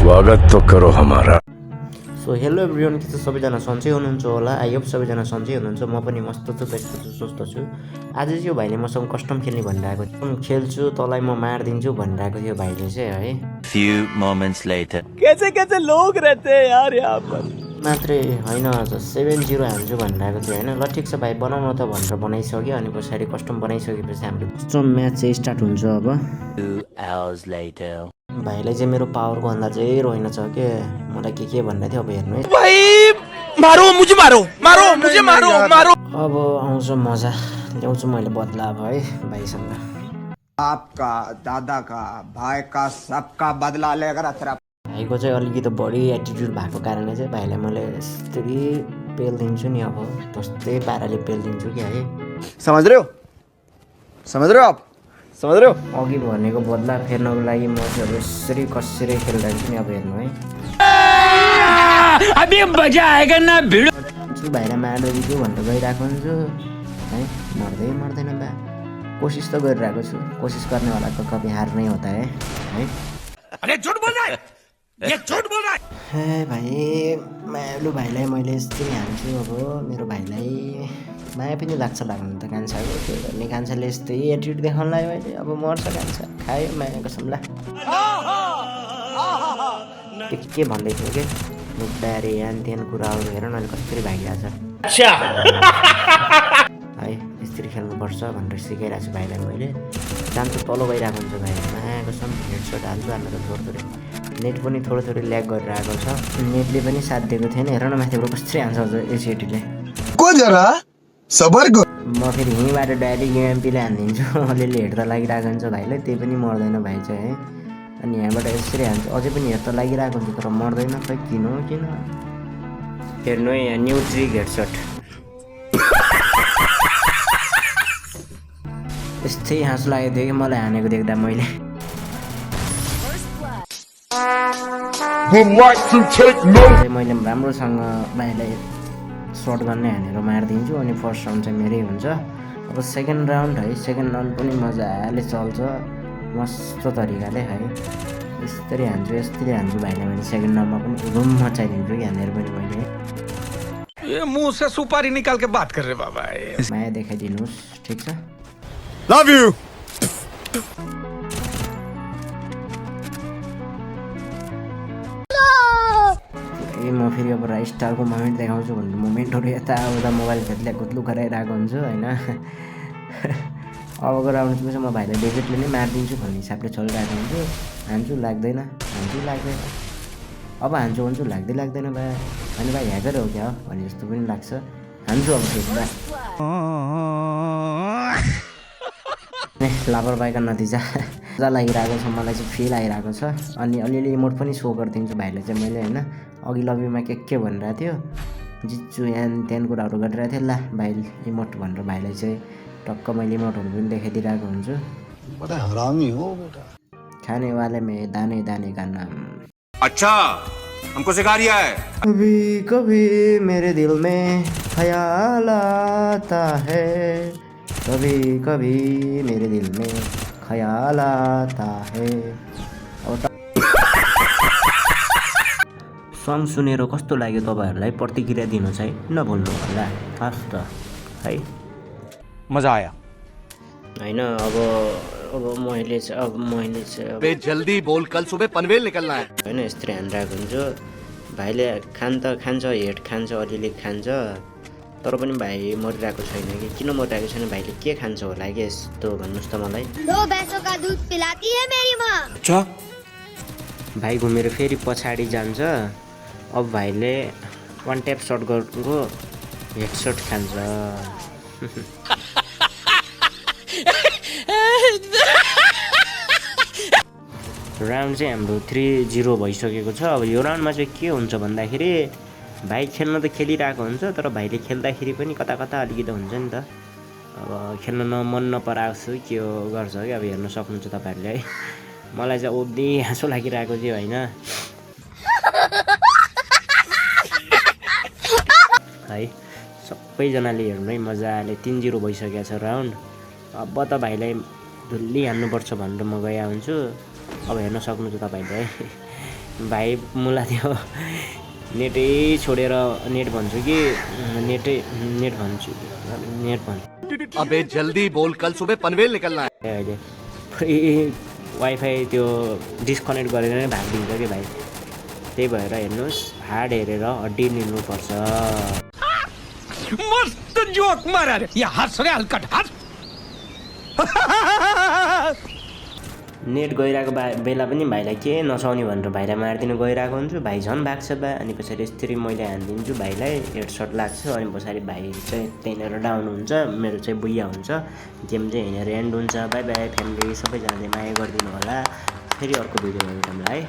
स्वागत तो करो हमारा। सो हेलो एभ्रिवान, के छ सबैजना सन्चै हुनुहुन्छ होला। आई होप सबैजना सन्चै हुनुहुन्छ। म पनि मस्त छु, व्यस्त छु, स्वस्थ छु। आज चाहिँ यो भाइले मसँग कस्टम खेल्ने भनिरहेको थियो। खेल्छु तँलाई म मारिदिन्छु भनिरहेको थियो भाइले चाहिँ है। Few moments later. कैसे कैसे लोग रहते हैं यार यहाँ पर। मात्रै होइन, अझ 7-0 हान्छु भनिरहेको थियो होइन। ल ठिक छ भाइ, बनाउन त भनेर बनाइसक्यो। अनि पछाडि कस्टम बनाइसकेपछि हाम्रो कस्टम म्याच चाहिँ स्टार्ट हुन्छ अब। 2 hours later. भाइलाई चाहिँ मेरो पावरको अन्दाजै रहेनछ के मलाई के भन्दै थियो। अब हेर्नु है भाई मारो मुझे, मारो मारो मुझे, मारो मारो। अब आउँछ मजा, ल्याउँछु मैले बदला अब है भाइसँग। आपका, दादा का, भाई का, सबका बदला लेकर तेरा। भाइको चाहिँ अलिकति बढी एटिट्युड भएको कारणले चाहिँ भाइलाई मैले यस्तरी पेलिदिन्छु नि। अब त्यस्तै पाराले पेलिदिन्छु कि है। समझ रहे हो, समझ रहे हो आप, समझ रहे हो। अघि भनेको बदला फेर्नको लागि म चाहिँ अब यसरी कसरी खेलिरहेको छु नि। अब हेर्नु है, अभी मजा आएगा ना भिडो। भाइलाई मारिदिन्छु भनेर गइरहेको हुन्छु है, मर्दैन बा। कोसिस त गरिरहेको छु, कोसिस गर्नेवालाको कभी हार नै होता है। अरे झूठ बोल रहा है, ये झूठ बोल रहा है। हे भाइ, मायालु भाइलाई मैले यस्तै हान्छु। अब मेरो भाइलाई माया पनि लाग्छ, लाग्नु त कान्छाको। त्यो गर्ने कान्छाले यस्तै एटिट्युड देखाउनु लाग्यो अहिले। अब मर्छ कान्छा, खायो मायाको समला। के भन्दै थियो कि मुद्दारे यान त्यहाँ कुराहरू हेर न, अहिले कसरी भागिरहेछ है। यसरी खेल्नुपर्छ भनेर सिकाइरहेको छु भाइलाई मैले। जान्छ तल गइरहेको हुन्छ भाइ, मायाको सम हेडसट हाल्छु हाल्नु त थोरै। नेट पनि थोरै ल्याग गरेर आएको छ। नेटले पनि साथ दिएको थिएन। हेर न माथिबाट कसरी हान्छ अझ एसिएटीले। को जरा सबर को। म फेरि यहीँबाट डाइरेक्ट युएमपीले हानिदिन्छु। अलिअलि हेड त लागिरहेको हुन्छ भाइलाई, त्यही पनि मर्दैन भाइ चाहिँ है। अनि यहाँबाट यसरी हान्छ, अझै पनि हेड त लागिरहेको हुन्छ तर मर्दैन। खै किन हेर्नु है, यहाँ न्यू ट्रिक हेडसट। यस्तै हाँस लागेको थियो कि मलाई हानेको देख्दा मैले। मैले राम्रोसँग भाइलाई सर्ट गर्ने हानेर मारिदिन्छु। अनि फर्स्ट राउन्ड चाहिँ मेरै हुन्छ। अब सेकेन्ड राउन्ड है, सेकेन्ड राउन्ड पनि मजाले चल्छ मस्त तरिकाले है। यस्तरी हान्छु भाइलाई मैले। सेकेन्ड राउन्डमा पनि रुम मचाइदिन्छु कि हानेर पनि मैले। ये मुंह से सुपारी निकाल के बात कर रहे बाबा। माया देखाइदिनुहोस्, ठिक छ। Love you. म फेरि अब राइट स्टारको मोमेन्ट देखाउँछु भनेर मोमेन्टहरू यताउता मोबाइल खेल्दै गुत्लु गराइरहेको हुन्छु होइन। अबको राउन्डमा चाहिँ म भाइलाई डेभिडले नै मारिदिन्छु भन्ने हिसाबले चलिरहेको हुन्छु। हान्छु लाग्दैन, अब हान्छु भन्छु लाग्दैन भाइ। अनि भाइ ह्याकर हो क्या भने जस्तो पनि लाग्छ। हान्छु अब फेरि लापरवाहीको नतिजा मजा लागिरहेको छ मलाई चाहिँ, फिल आइरहेको छ। अनि अलिअलि इमोट पनि सो गरिदिन्छु भाइलाई चाहिँ मैले होइन। अघि लबीमा के भनिरहेको थियो, जित्छु यहाँ त्यहाँ कुराहरू गरिरहेको थियो। ला भाइ इमोट भनेर भाइलाई चाहिँ टक्क मैले इमोटहरू पनि देखाइदिइरहेको हुन्छु। बड़ा हरामी हो बेटा। खाने वाले में दाने दाने का नाम। अच्छा हमको सिखा रिया है। कभी कभी मेरे दिल में ख्याल आता है, कभी कभी मेरे दिल में ख्याल आता है। सङ सुनेर कस्तो लाग्यो तपाईँहरूलाई प्रतिक्रिया दिनु चाहिँ नभुल्नु होला। हस् त है, मजा आया होइन। अब मैले चाहिँ बे जल्दी बोल, कल सुबह पनवेल निकलना है। होइन यस्तै हानिरहेको हुन्छु। भाइले खान्छ हेड खान्छ, अलिअलि खान्छ। तर पनि भाइ मरिरहेको छैन कि किन मरिरहेको छैन, भाइले के खान्छ होला कि यस्तो भन्नुहोस् त मलाई। 2 भैंसों का दूध पिलाती है मेरी माँ। अच्छा भाइ घुमेर फेरि पछाडि जान्छ। अब भाइले वान ट्याप सर्ट गरेको हेड सर्ट खान्छ। राउन्ड चाहिँ हाम्रो 3-0 भइसकेको छ। अब यो राउन्डमा चाहिँ के हुन्छ भन्दाखेरि भाइ खेल्न त खेलिरहेको हुन्छ, तर भाइले खेल्दाखेरि पनि कता अलिकति हुन्छ नि त। अब खेल्न मन नपराएको के गर्छ कि अब हेर्न सक्नुहुन्छ तपाईँहरूले है। मलाई चाहिँ औधी हाँसो लागिरहेको थियो होइन है। सबैजनाले हेर्नु है, मजाले 3-0 भइसकेको छ राउन्ड। अब त भाइलाई धुल्ली हान्नुपर्छ भनेर म गएको हुन्छु। अब हेर्न सक्नुहुन्छ तपाईँहरूले है। भाइ मुला त्यो नेटै छोडेर नेट भन्छु कि नेट भन्छु अबे जल्दी बोल, कल सुबह पनवेल निकलना है। अहिले पुरै वाइफाई त्यो डिस्कनेक्ट गरेर नै भागिदिन्छ कि भाइ। त्यही भएर हेर्नुहोस् हार्ड हेरेर हड्डी लिनुपर्छ। मस्त जोक मारा रे ये हंस रे हलकट हंस नेट गइरहेको बेला पनि भाइलाई के नसाउने भनेर भाइलाई मारिदिनु गइरहेको हुन्छु, भाइ झन् भाग्छ बा। अनि पछाडि यसरी मैले हानिदिन्छु भाइलाई, हेडसट लाग्छ। अनि पछाडि भाइ चाहिँ त्यहीँनिर डाउन हुन्छ, मेरो चाहिँ बुइया हुन्छ। गेम चाहिँ यहीँनिर एन्ड हुन्छ। बाई बाई फ्यामिली, सबैजनाले माया गरिदिनु होला। फेरि अर्को भिडियोमा भेटौँला है।